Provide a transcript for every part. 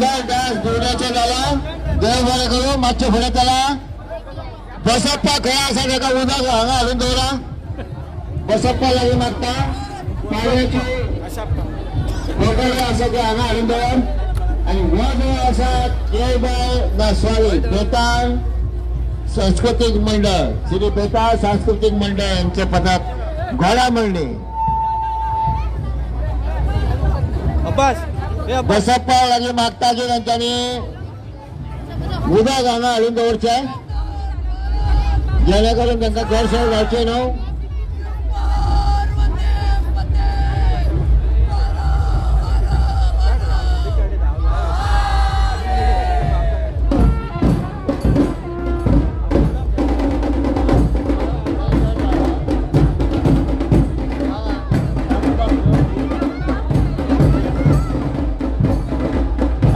सुंदर डान्स दिवण्याचो जाला देव बरें करूं. मातशें फुडें चला. बसप्पा खंय आसा ताका उदक हांगा हाडून दवरा. बसप्पा लागीं मागता पावण्याची बोकड आसा ते हांगा हाडून दवर. आनी हो जो आसा केळबाय ना सॉरी बेताळ सांस्कृतीक मंडळ, श्री बेताळ सांस्कृतीक मंडळ यांचे पथक घोडामंडी. बसप्पा लागीं मागता की तांच्यांनी उदक हांगा हाडून दवरचें जेणे करून तांकां गैरसोय जावची न्हू.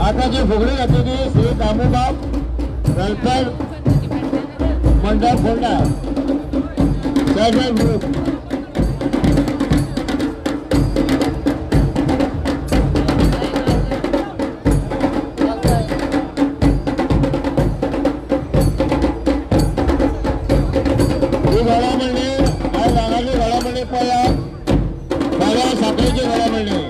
आता जी फुगडी घातली ती श्री दामोबाब वेलफेअर मंडळ फोंडा सेंट्रल ग्रुप. ही घडामोडी आज हांगाची घडामोडी पळयात. फाल्यां साखळेची घडामोडी.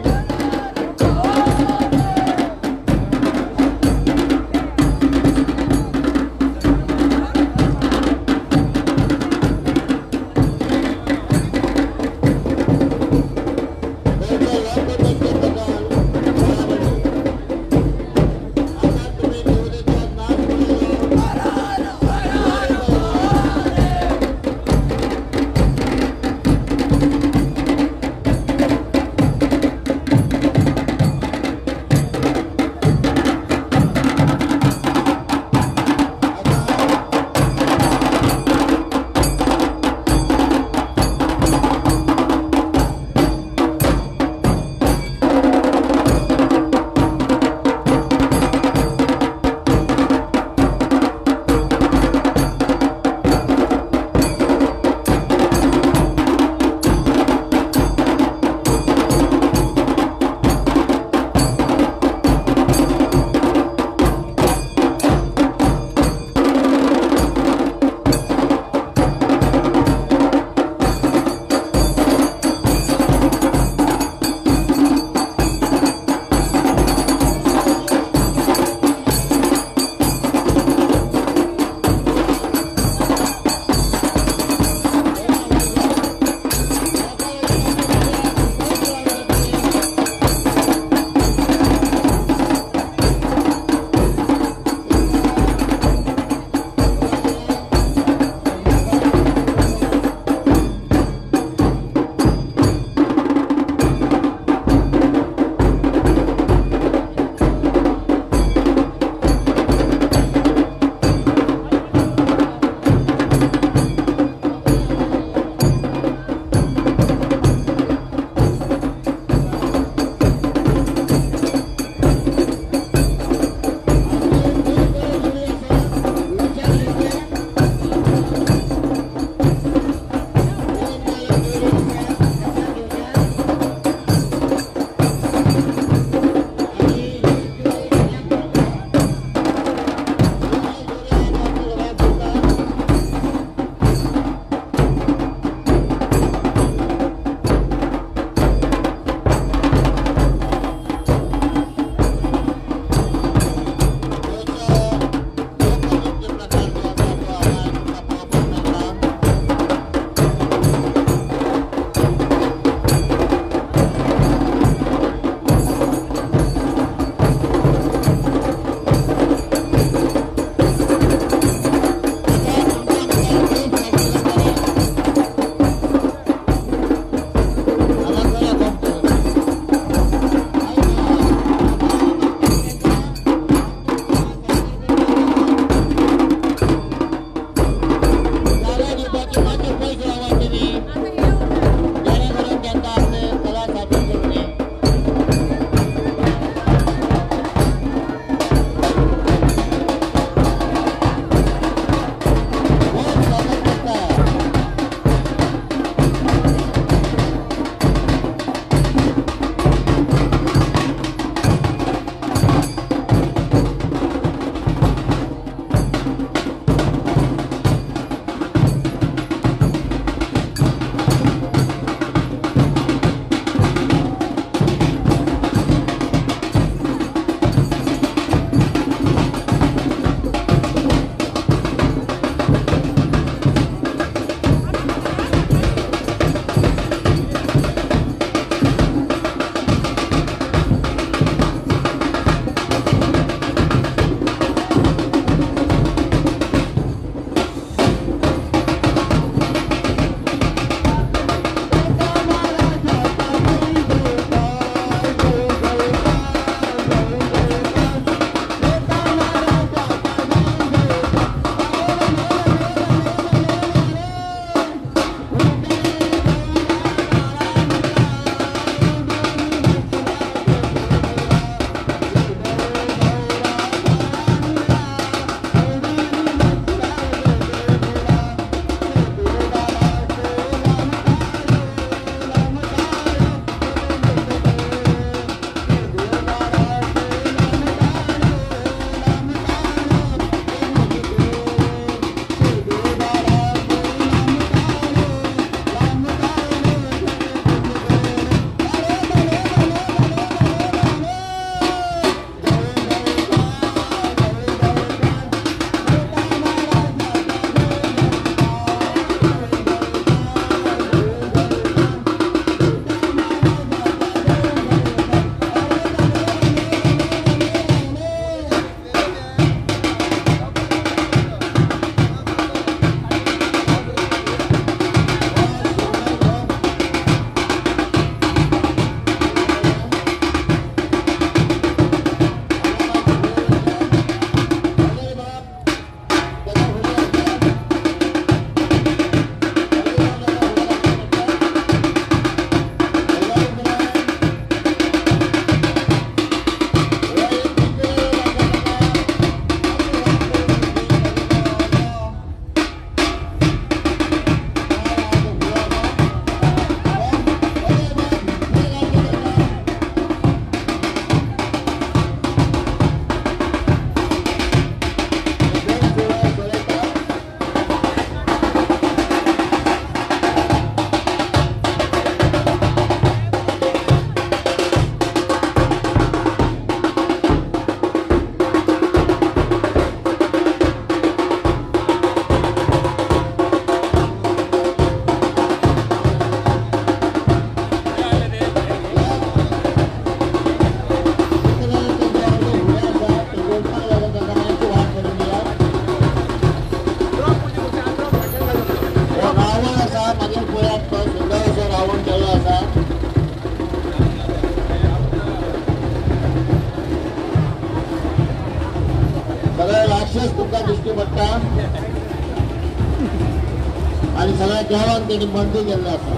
सगळ्या गांवांत तेणी बंदी केल्लो आसा.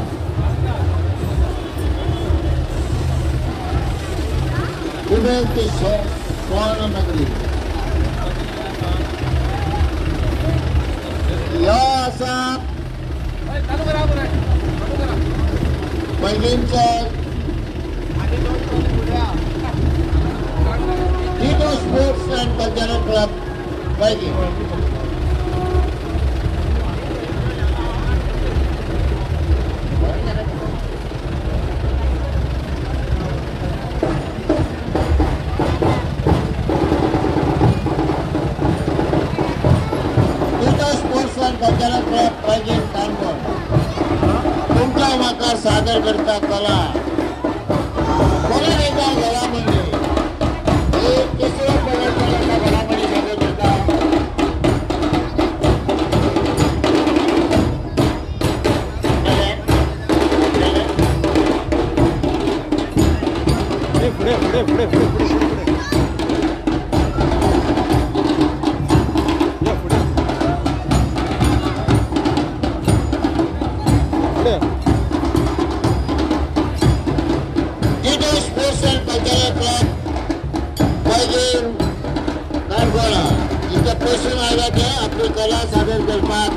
उबेल ती स्वर्ण नगरी ह्यो आसा पैगींचो Tito sports and cultural club Paigin. Tito sports and cultural club Paigin Canacona तुमच्या मुखार सादर करता कला कला एका घडामोडी एक तिसरो कला घडामोडी सादर करता. पुढे पुढे पुढे पुढे पुढे पुढे या पुढे पुढे. Tito sports and cultural club Paigin Canacona इथे पोसून आयला ते आपली कला सादर करपाक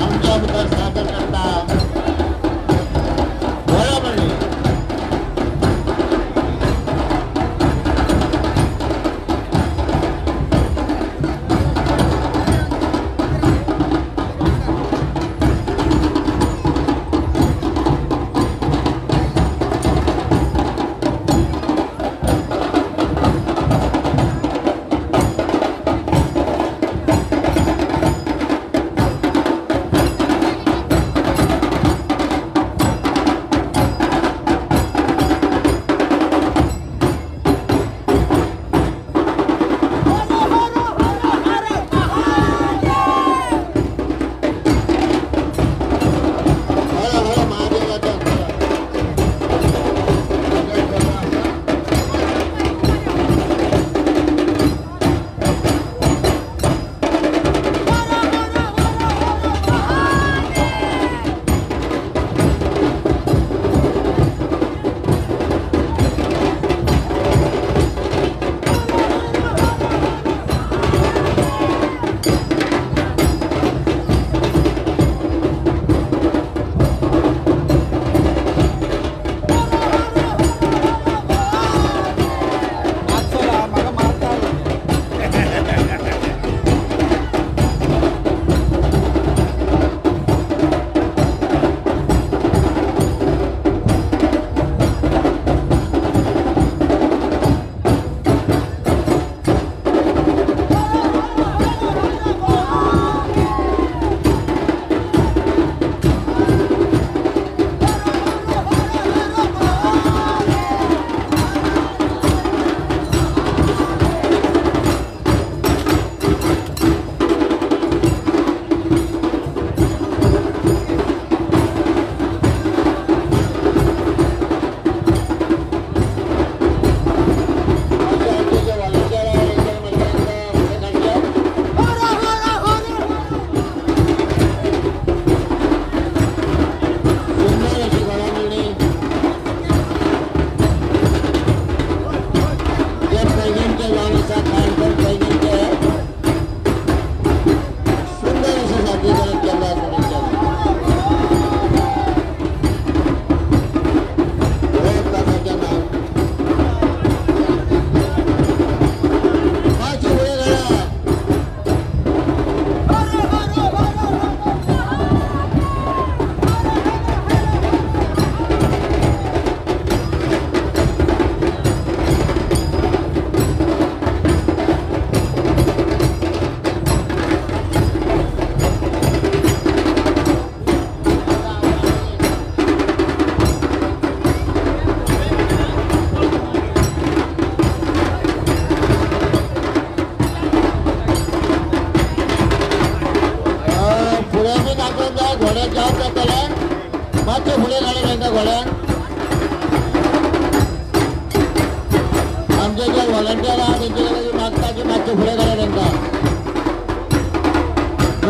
आमच्या मुखार सादर करता घडामोडी.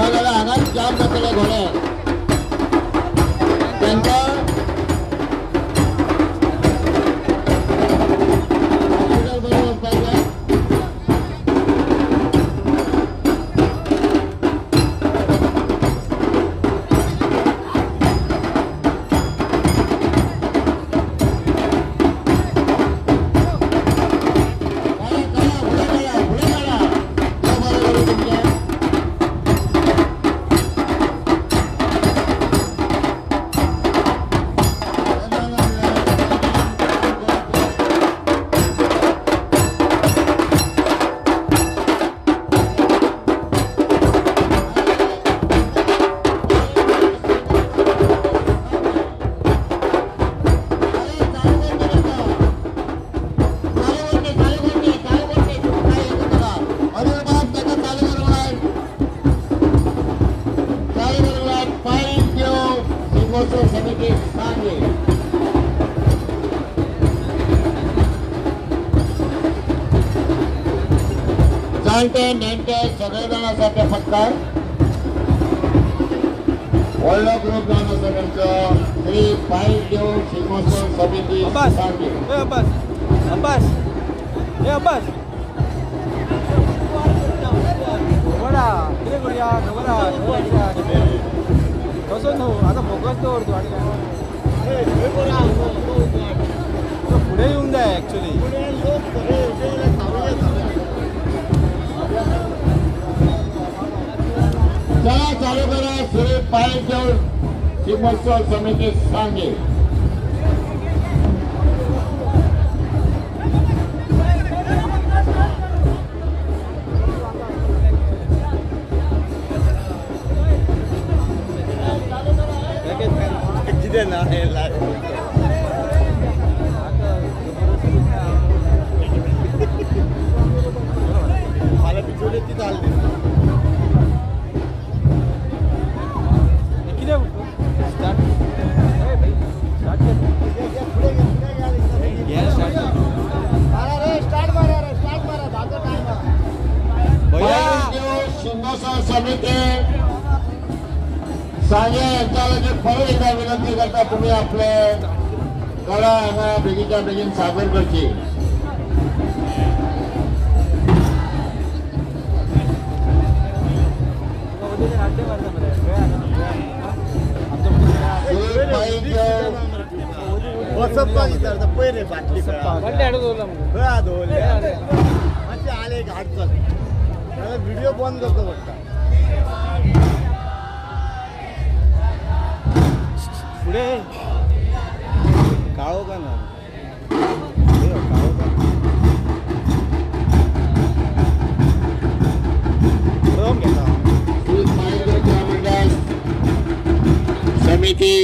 हांगा जाल्यार हांगाच जाम जातले घोडे तांकां हॉस्पिटल बरें वचपाक जाय. काढा, काढा, फुडें काढा, फुडें काढा. देव बरें करूं तुमचें. समिती सांगली. जाणटे नेणटे सगळे जाण आसा ते फटकार व्हडलो ग्रूप जावन आसा तेंचो श्री पायदेव शिगमोत्सव समिती अब्बास सांगली. ए अब्बास, अब्बास, ए अब्बास, खबर आहा कितें करुया, खबर आहा, खबर आहा. तसो न्हू आतां फोकस दवर तूं आनी तुका फुडें येवंक जाय एक्चुली. चला चालू करा श्री पायदेव शिगमोत्सव समिती सांगली. कितें ना हें लायव फाल्यां बिचोले ती जाल्ली. कितें स्टार्ट स्टार्ट पायदेव शिगमोत्सव समिती सांगे यांच्या लागीं परत एकदा विनंती करता, तुम्ही आपले कला हांगा बेगीनच्या बेगीन सादर करची. श्री पायदेव बसप्पा विचारता पयर रे बाटली खंय आहा दवरल्या, मातशें आलें एक हाड चल, नाल्यार व्हिडियो बंद करचो पडटा. फुडें काळो का ना, काळो का रम घेता. श्री पायदेव क्रीडा मंडळ समिती